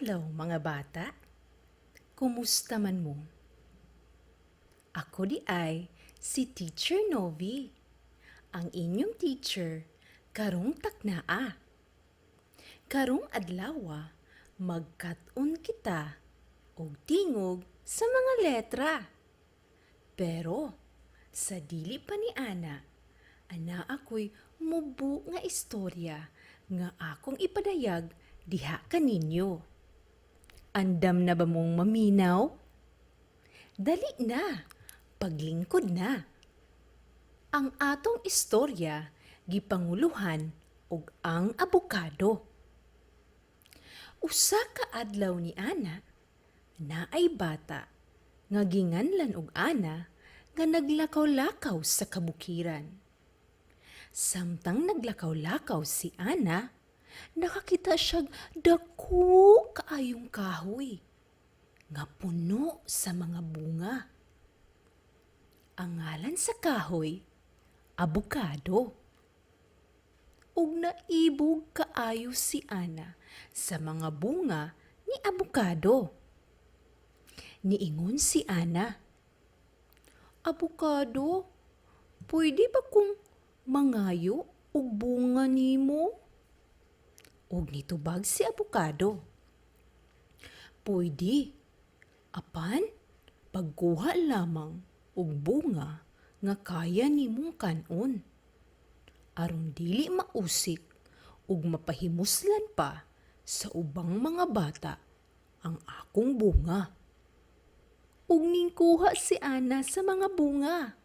Adlaw, mga bata. Kumusta man mo? Ako diay si Teacher Novi, ang inyong teacher karong taknaa. Karong adlawa, magkat-on kita og tingog sa mga letra. Pero sa dili pa ni ana, anaa ko'y mubo nga istorya nga akong ipadayag diha kaninyo. Andam na ba mong maminaw? Dali na, paglingkod na. Ang atong istorya gipanguluhan og ang abokado. Usa ka adlaw ni ana, naay bata nga ginganlan og Ana nga naglakaw-lakaw sa kabukiran. Samtang naglakaw-lakaw si Ana, nakakita siyag dako kaayong kahoy nga puno sa mga bunga. Ang ngalan sa kahoy, abokado. Ug naibog kaayo si Ana sa mga bunga ni abokado. Niingon si Ana, "Abokado, pwede ba kong mangayo og bunga nimo?" Ug nitubag si abokado, "Pwede, apan pagkuha lamang og bunga nga kaya nimong kan-on aron dili mausik ug mapahimuslan pa sa ubang mga bata ang akong bunga." Ug ningkuha si Ana sa mga bunga.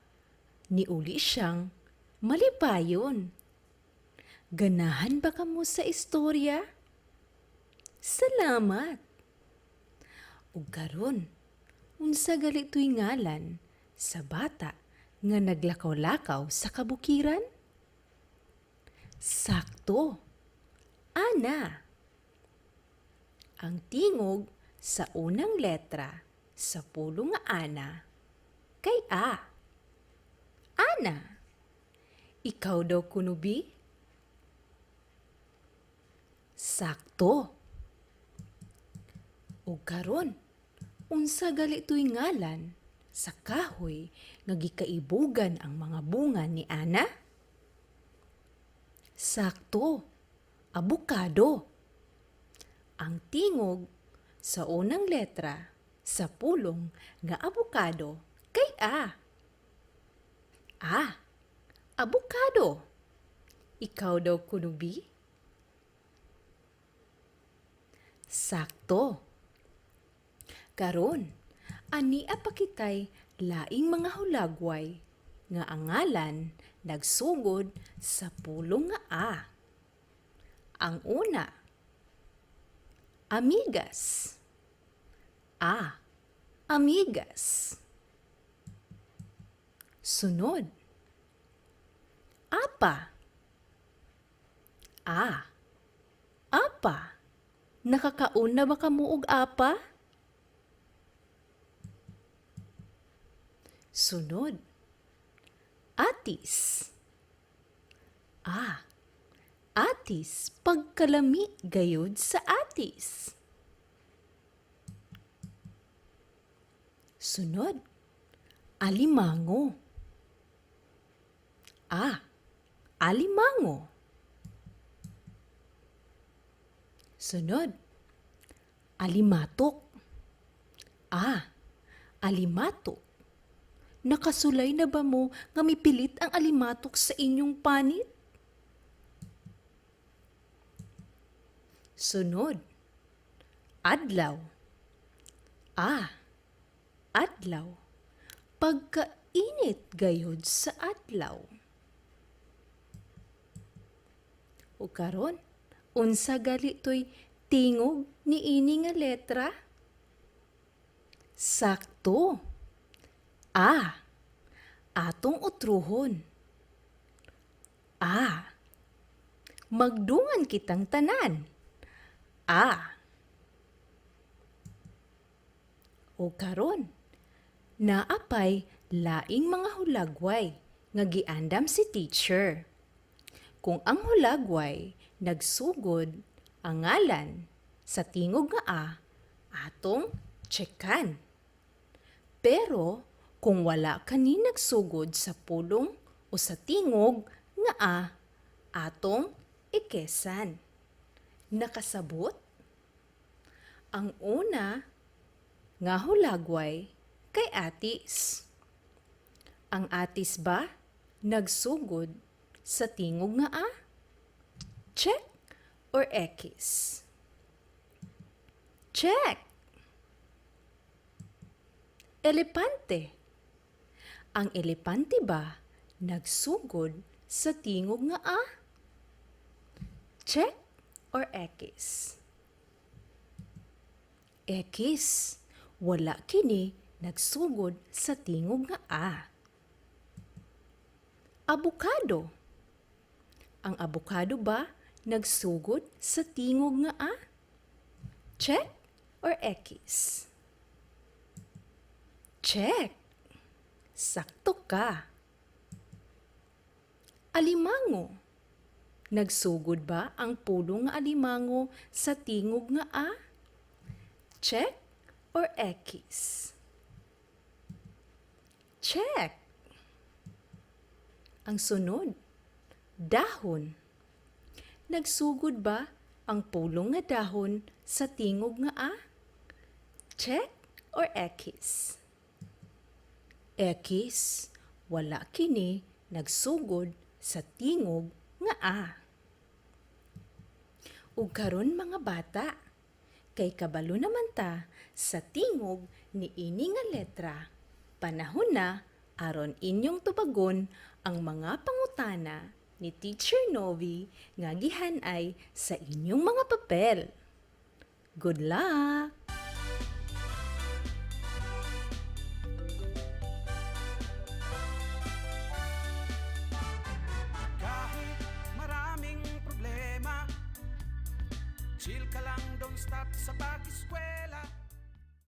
Niuli siyang malipayon. Ganahan ba kamo sa istorya? Salamat! Ug karon, unsa gali to'y ngalan sa bata nga naglakaw-lakaw sa kabukiran? Sakto! Ana! Ang tingog sa unang letra sa pulong nga Ana kay A. Ana! Ikaw daw kuno bi? Sakto! Ug karon, unsa gali to'y ngalan sa kahoy nga gikaibugan ang mga bunga ni Ana? Sakto! Abokado! Ang tingog sa unang letra sa pulong nga abokado kay A. A. Abokado. Ikaw daw kuno bi? Sakto. Karon, ania pa kitay laing mga hulagway nga ang ngalan nagsugod sa pulong nga A. Ang una, amigas. A. Amigas. Sunod, apa. A. Apa. Nakakaon na ba kamo og apa? Sunod, atis. A. Atis, pagkalami gayud sa atis. Sunod, alimango. A. Alimango. Sunod, alimatok. A. Alimatok. Nakasulay na ba mo nga mipilit ang alimatok sa inyong panit? Sunod, adlaw. A. Adlaw. Pagkainit gayud sa adlaw. O karon, unsa gali to'y tingog niini nga letra? Sakto. A. Atong utruhon. A. Magdungan kitang tanan. A. O karon, naapay laing mga hulagway nga giandam si teacher. Kung ang hulagway nagsugod ang ngalan Sa tingog nga A, atong tsekan. Pero kung wala kani nagsugod sa pulong o sa tingog nga A, atong ekesan. Nakasabot? Ang una nga hulagway kay atis. Ang atis ba nagsugod sa tingog nga A? Check or X? Check! Elepante. Ang elepante ba nagsugod sa tingog nga A? Check or X? X. Wala kini nagsugod sa tingog nga A. Abukado. Ang abukado ba nagsugod sa tingog nga A? Check or X? Check. Sakto ka. Alimango. Nagsugod ba ang pulong nga alimango sa tingog nga A? Check or X? Check. Ang sunod, dahon. Nagsugod ba ang pulong nga dahon sa tingog nga A? Check or X? X. Wala kini nagsugod sa tingog nga A. Ug karon, mga bata, kay kabalo naman ta sa tingog ni ini nga letra. Panahon na aron inyong tubagon ang mga pangutana ni Teacher Novi nga gihanay sa inyong mga papel. Good luck! Kahit maraming problema, chill ka lang, don't stop sa pag-eskwela.